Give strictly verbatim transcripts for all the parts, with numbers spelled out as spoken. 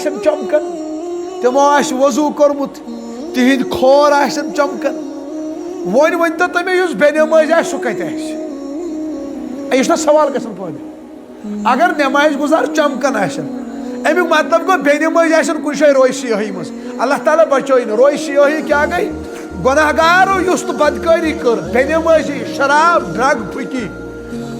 آسن چمکان، تِمو آسہِ وضو کوٚرمُت، تِہنٛدۍ کھور آسن چمکان۔ وۄنۍ ؤنۍ تو تُہۍ مےٚ، یُس بے نمٲز آسہِ، سُہ کتہِ آسہِ؟ اے، یہِ چھُنہ سوال گژھان پٲدٕ؟ اگر نمازِ گُزار چمکان آسن، امیُک مطلب گوٚو بے نمٲز آسن کُنہِ جایہِ روے سیاہی منٛز۔ اللہ تعالیٰ بچٲیِن۔ روے سیاہی کیٛاہ گٔے؟ گۄناہ گارو یُس تہٕ بدکٲری کٔر، بے نمٲزی، شراب، ڈرگ، پھُکی،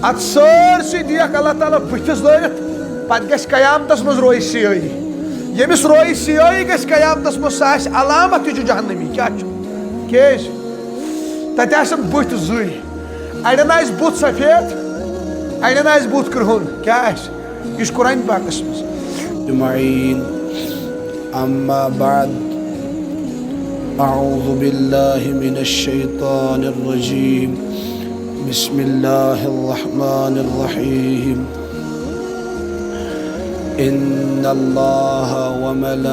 اتھ سٲرسٕے دیکھ اللہ تعالیٰ بٕتھِس لٲرِتھ، پتہٕ گژھِ قیامتس منٛز روے سیٲہی۔ ییٚمِس روے سیٲہی گژھِ قیامتس منٛز، سُہ آسہِ علامت، یہِ چھُ جہنمی۔ کیٛاہ چھُ؟ کیٛازِ؟ تتہِ آسن بٕتھۍ زٕے، اڑٮ۪ن آسہِ بُتھ سفید، اڑٮ۪ن آسہِ بُتھ کرٛہُن۔ کیٛاہ آسہِ؟ یہِ چھُ قرآن پاکس منٛز۔ أجمعين. أما بعد، أعوذ بالله من الشيطان الرجيم. بسم الله الرحمن الرحيم. إن الله وملائكته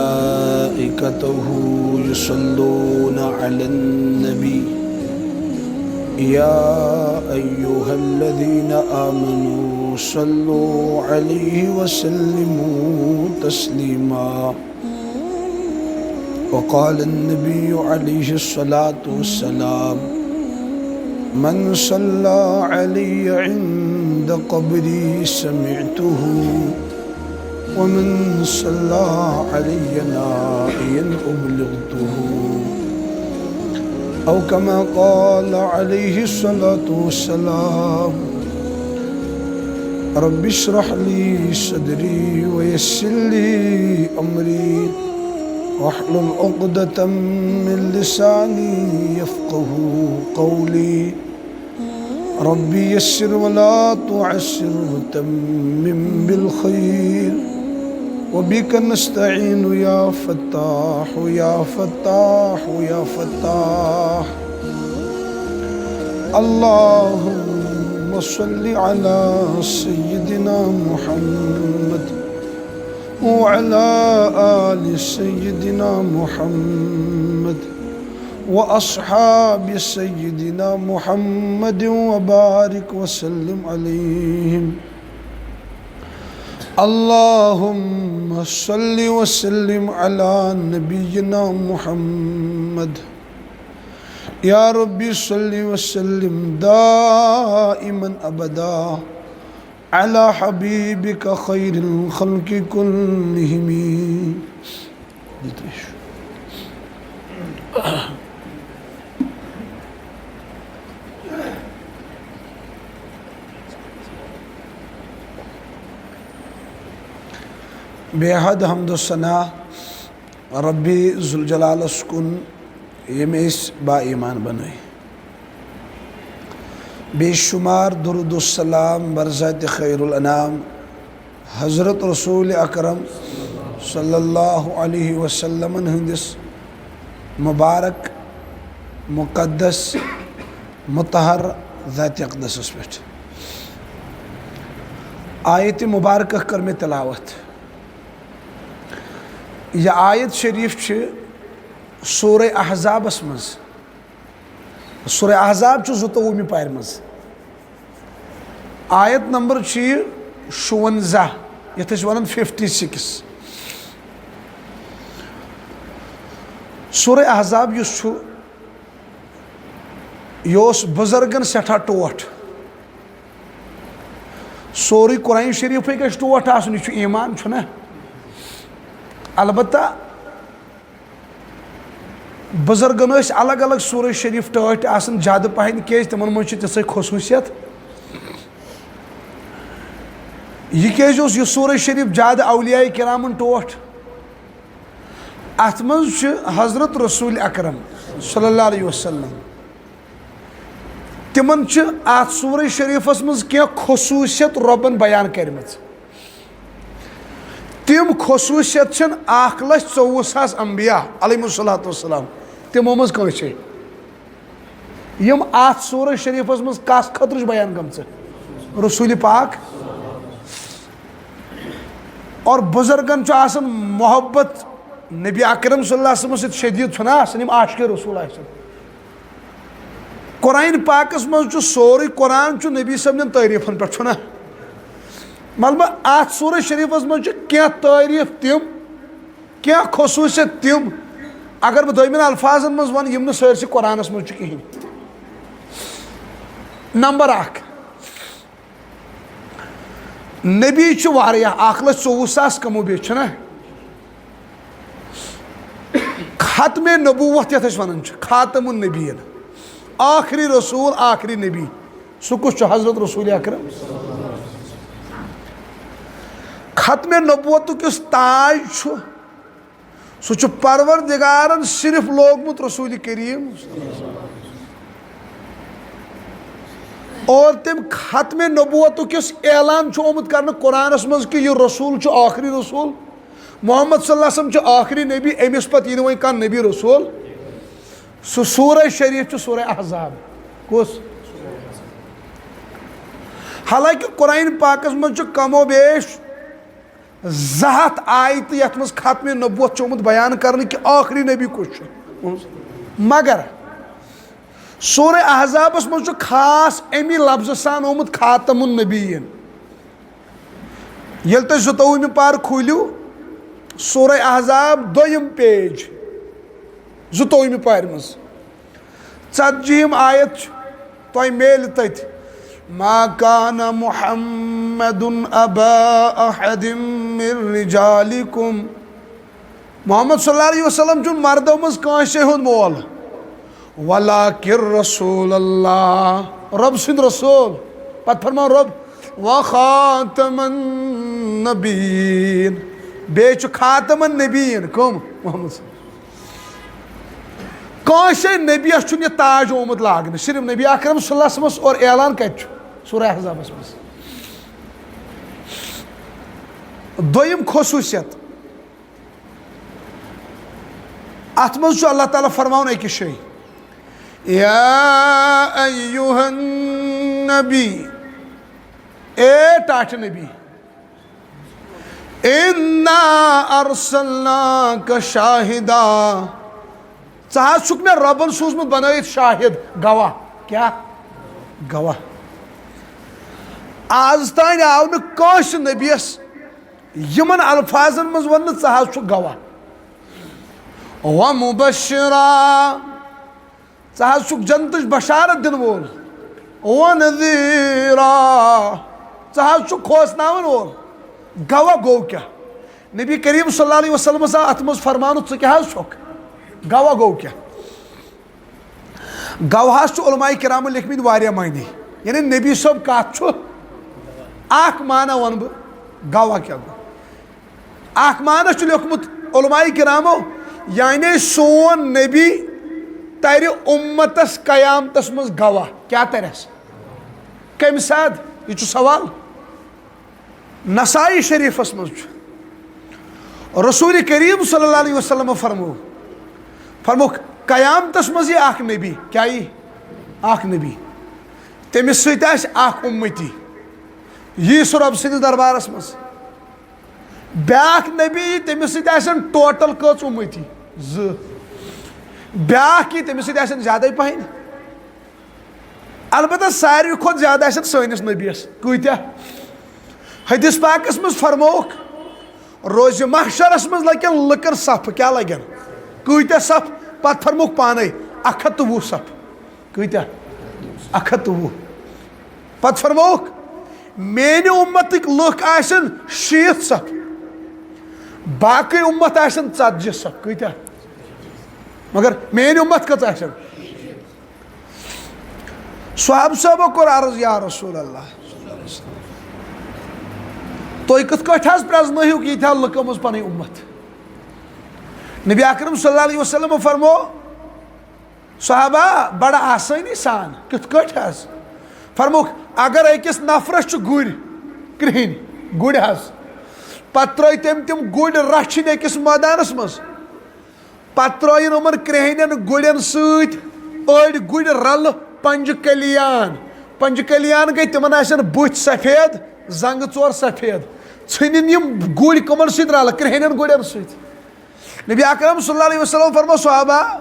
يصلون على النبي. يا أيها الذين آمنوا صلوا عليه وسلموا تسليما. وقال النبي عليه الصلاة والسلام: من صلى علي عند قبري سمعته، ومن صلى علي نائيا أبلغته. أو كما قال عليه الصلاة والسلام. رب اشرح لي صدري ويسر لي أمري واحلل عقدة من لساني يفقه قولي. رب يسر ولا تعسر وتمم بالخير. وبك نستعين يا فتاح، يا فتاح، يا فتاح. اللهم صل على سيدنا محمد وعلى آل سيدنا محمد وأصحاب سيدنا محمد وبارك وسلم عليهم. اللهم صل وسلم على نبينا محمد. يا رب صل وسلم دائما أبدا على حبيبك خير الخلق كلهم. بے حد حمد و ثنا ربی ذوالجلالس کُن، ییٚمۍ أسۍ با ایمان بنٲے۔ بے شمار درود و سلام بر ذات خیر الانام حضرت رسول اکرم صلی اللہ علیہ وسلمن ہٕنٛدِس مبارک، مقدس، مطہر ذات اقدسس پٮ۪ٹھ۔ آیت مبارکہ کٔر مےٚ تلاوت۔ یہِ آیت شریف چھِ سورہ احزابس منٛز۔ سورہ احزاب چھُ زٕتووُہمہِ پارِ منٛز۔ آیت نمبر چھُ یہِ شُونزہ، یتھ أسۍ ونان ففٹی سکس۔ سورہ احزاب یُس چھُ، یہِ اوس بُزرگن سٮ۪ٹھاہ ٹوٹھ۔ سورُے قرآن شریفٕے گژھِ ٹوٹھ آسُن، یہِ چھُ ایمان، چھُنہ؟ البتہ بُزرگن ٲسۍ الگ الگ سورہ شریف ٹٲٹھۍ آسان زیادٕ پہن، کیازِ تِمن منٛز چھِ تِژھے خصوٗصیت۔ یہِ کیازِ اوس یہِ سورہ شریف زیادٕ اولیاء کرامن ٹوٹھ؟ اتھ منٛز چھُ حضرت رسول اکرم صلی اللہ علیہ وسلم، تِمن چھِ اتھ سورہ شریفس منٛز کینٛہہ خصوٗصیت رۄبن بیان کرِمٕژ۔ تِم خصوٗصیت چھِنہٕ اکھ لچھ ژوٚوُہ ساس انبیاء علیہم الصلوۃ والسلام تِمو منٛز کٲنٛسے، یِم اتھ سورہ شریفس منٛز کس خٲطرٕ چھِ بیان گٔمژٕ؟ رسول پاک۔ اور بُزرگن چھُ آسان محبت نبی اکرم صلی اللہ علیہ وسلمس سۭتۍ شدید، چھُنہ آسان، یِم عاشق رسول آسان۔ قرآن پاکس منٛز چھُ سورُے قرآن چھُ نبی صٲبنٮ۪ن تعریفن پٮ۪ٹھ، چھُنہ؟ مطلب، اتھ سورہ شریفس منٛز چھِ کینٛہہ تعریف تِم، کینٛہہ خصوٗصیت تِم، اگر بہٕ دوٚیمٮ۪ن الفاظن منٛز وَنہٕ، یِم نہٕ سٲرسٕے قرآنَس منٛز چھِ کِہیٖنۍ۔ نمبر اکھ، نبی چھِ واریاہ، اکھ لَچھ ژوٚوُہ ساس کم و بیش، چھُنہ؟ ختم نبوت یَتھ أسۍ وَنان چھِ، خاتم النبیین، آخری رسول، آخری نبی، سُہ کُس چھُ؟ حضرت رسول اکرم۔ ختم نبوتُک یُس تاج چھُ، سُہ چھُ پروردگارن صرف لوگمُت رسول کریم۔ اور تٔمۍ ختم نبوتُک یُس اعلان چھُ آمُت کرنہٕ قرآنس منٛز کہِ یہِ رسول چھُ آخری رسول، محمد صلی اللہ علیہ وسلم چھُ آخری نبی، أمِس پتہٕ یِنہٕ وۄنۍ کانٛہہ نبی رسول، سُہ سورہ شریف چھُ سورہ احزاب۔ کُس؟ حالانکہ قرآن پاکس منٛز چھُ کم و بیش زٕ ہتھ آیتہٕ یتھ منٛز ختم نبوت چھُ آمُت بیان کرنہٕ کہِ آخری نبی کُس چھُ۔ مگر سورہ احزابس منٛز چھُ خاص امی لفظہٕ سان آمُت خاتم النبیین۔ ییٚلہِ تُہۍ زٕتووُہمہِ پارٕ کھوٗلِو، سورہ احزاب دوٚیِم پیج، زٕتووُہمہِ پارِ منٛز ژتجیہِم آیت چھُ، تۄہہِ میلہِ تٔتھۍ، "ما كان محمد أبا أحد من رجالكم"۔ محمد صلی اللہ علیہ وسلم چھُنہٕ مردو منٛز کٲنٛسے ہُنٛد مول، "ولكن رسول الله"، رۄب سُنٛد رسول۔ پتہٕ فرماو رۄب، "وخاتم النبيين"، بیٚیہِ چھُ خاتم النبیین۔ کٕم؟ محمد صلی اللہ علیہ وسلم۔ کٲنٛسے نبیَس چھُنہٕ یہِ تاج آمُت لاگنہٕ، صرف نبی اکرم صلی اللہ علیہ وسلمس۔ اور اعلان کتہِ چھُ؟ سورہ احزابس منٛز۔ دوٚیِم خصوٗصیت، اتھ منٛز چھُ اللہ تعالیٰ فرماوان أکِس جایہِ، "يا أيها النبي"، اے ٹاٹھہِ نبی، "إنا أرسلناك شاهدا"، ژٕ حظ چھُکھ مےٚ رۄبن سوٗزمُت بنٲیِتھ شاہد، گواہ۔ کیٛاہ؟ گواہ۔ از تام آو نہٕ کٲنٛسہِ نبیَس یِمن الفاظن منٛز وننہٕ، "ژٕ حظ چھُکھ گواہ"۔ "ومبشرا"، ژٕ حظ چھُکھ جنتٕچ بشارت دِنہٕ وول۔ "ونذیرا"، ژٕ حظ چھُکھ کھوژناون وول۔ گواہ گوٚو کیٛاہ؟ نبی کریم صلی اللہ علیہ وسلمس آو اتھ منٛز فرماونہٕ، "ژٕ کیٛاہ حظ چھُکھ؟ گواہ گوٚو کیٛاہ؟" گواہس چھُ علماء کرامن لیکھمٕتۍ واریاہ معنی، یعنی نبی صٲب کتھ چھُ، اکھ معنی ونہٕ بہٕ، گواہ کیٛاہ گوٚو؟ اکھ معنی چھُ لیوٚکھمُت علماء کرامو، یعنی سون نبی ترِ اُمتس قیامتس منٛز گواہ۔ کیٛاہ ترٮ۪س؟ کمہِ ساتہٕ؟ یہِ چھُ سوال۔ نسائی شریفس منٛز چھُ رسول کریم صلی اللہ علیہ وسلم فرمو، فرموکھ، قیامتس منٛز یی اکھ نبی۔ کیٛاہ یی؟ اکھ نبی۔ تٔمِس سۭتۍ آسہِ اکھ اُمتی، یی سُہ رۄب سٕنٛدِس دربارس منٛز۔ بیٛاکھ نبی یی، تٔمِس سۭتۍ آسن ٹوٹل کٔژ اُمتی؟ زٕ۔ بیٛاکھ یی، تٔمِس سۭتۍ آسن زیادَے پہن۔ البتہ ساروی کھۄتہٕ زیادٕ آسن سٲنِس نبیَس۔ کۭتیٛاہ؟ حدیث پاکس منٛز فرمووُکھ، روزِ محشرس منٛز لگن لُکن صفہٕ۔ کیٛاہ لگن؟ کۭتیٛاہ صف؟ پتہٕ فرمووُکھ پانے، اکھ ہتھ تہٕ وُہ صف۔ کۭتیٛاہ؟ اکھ ہتھ تہٕ وُہ۔ پتہٕ فرمووُکھ، میانہِ اُمتٕکۍ لُکھ آسن شیٖتھ صف، باقٕے اُمت آسن ژتجی صف۔ کۭتیٛاہ؟ مگر میٲنۍ اُمت کٔژ آسن؟ صحابہٕ صٲبو کوٚر عرض، "یا رسول اللہ، تُہۍ کِتھ کٲٹھۍ حظ پرٛزنٲیِو ییٖتیٛاہ لُکو منٛز پنٕنۍ اُمت؟" نبی اکرم صلی اللہ علیہ وسلم فرمو، صحابہ، بڑٕ آسٲنی سان۔ کِتھ کٲٹھۍ حظ؟ فرموکھ، اگر أکِس نفرس چھِ گُرۍ، کرٛہِنۍ گُرۍ حظ، پتہٕ ترٲے تٔمۍ تِم گُرۍ رچھِنۍ أکِس مٲدانس منٛز، پتہٕ ترٲیِن یِمن کرٛہنٮ۪ن گُرٮ۪ن سۭتۍ أڑۍ گُرۍ رلہٕ پنجہِ کلیان۔ پنجہِ کلیان گٔے، تِمن آسن بُتھۍ سفید، زنٛگہٕ ژور سفید۔ ژھٕنِن یِم گُرۍ کٕمن سۭتۍ رلہٕ؟ کرٛہنٮ۪ن گُرٮ۪ن سۭتۍ۔ نبی اکرم صلی اللہ علیہ وسلم فرمو، صحابہ،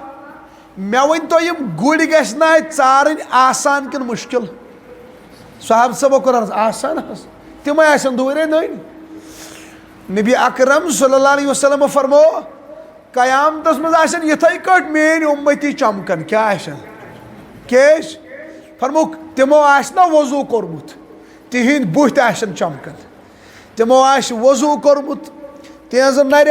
مےٚ ؤنۍ تو، یِم گُرۍ گژھِ نہ اتہِ ژارٕنۍ آسان کِنہٕ مُشکِل؟ صحابہٕ صٲبو کوٚر عرض، آسان حظ، تِمے آسن دوٗرے نٔنۍ۔ نبی اکرم صلی اللہ علیہ وسلم فرمو، قیامتس منٛز آسن یِتھے کٲٹھۍ میٲنۍ اُمتی چمکان۔ کیٛاہ آسن؟ کیٛازِ؟ فرمووُکھ، تِمو آسہِ نہ وضوٗ کوٚرمُت، تِہِنٛدۍ بُتھۍ آسن چمکان۔ تِمو آسہِ وضوٗ کوٚرمُت، تِہنٛزٕ نرِ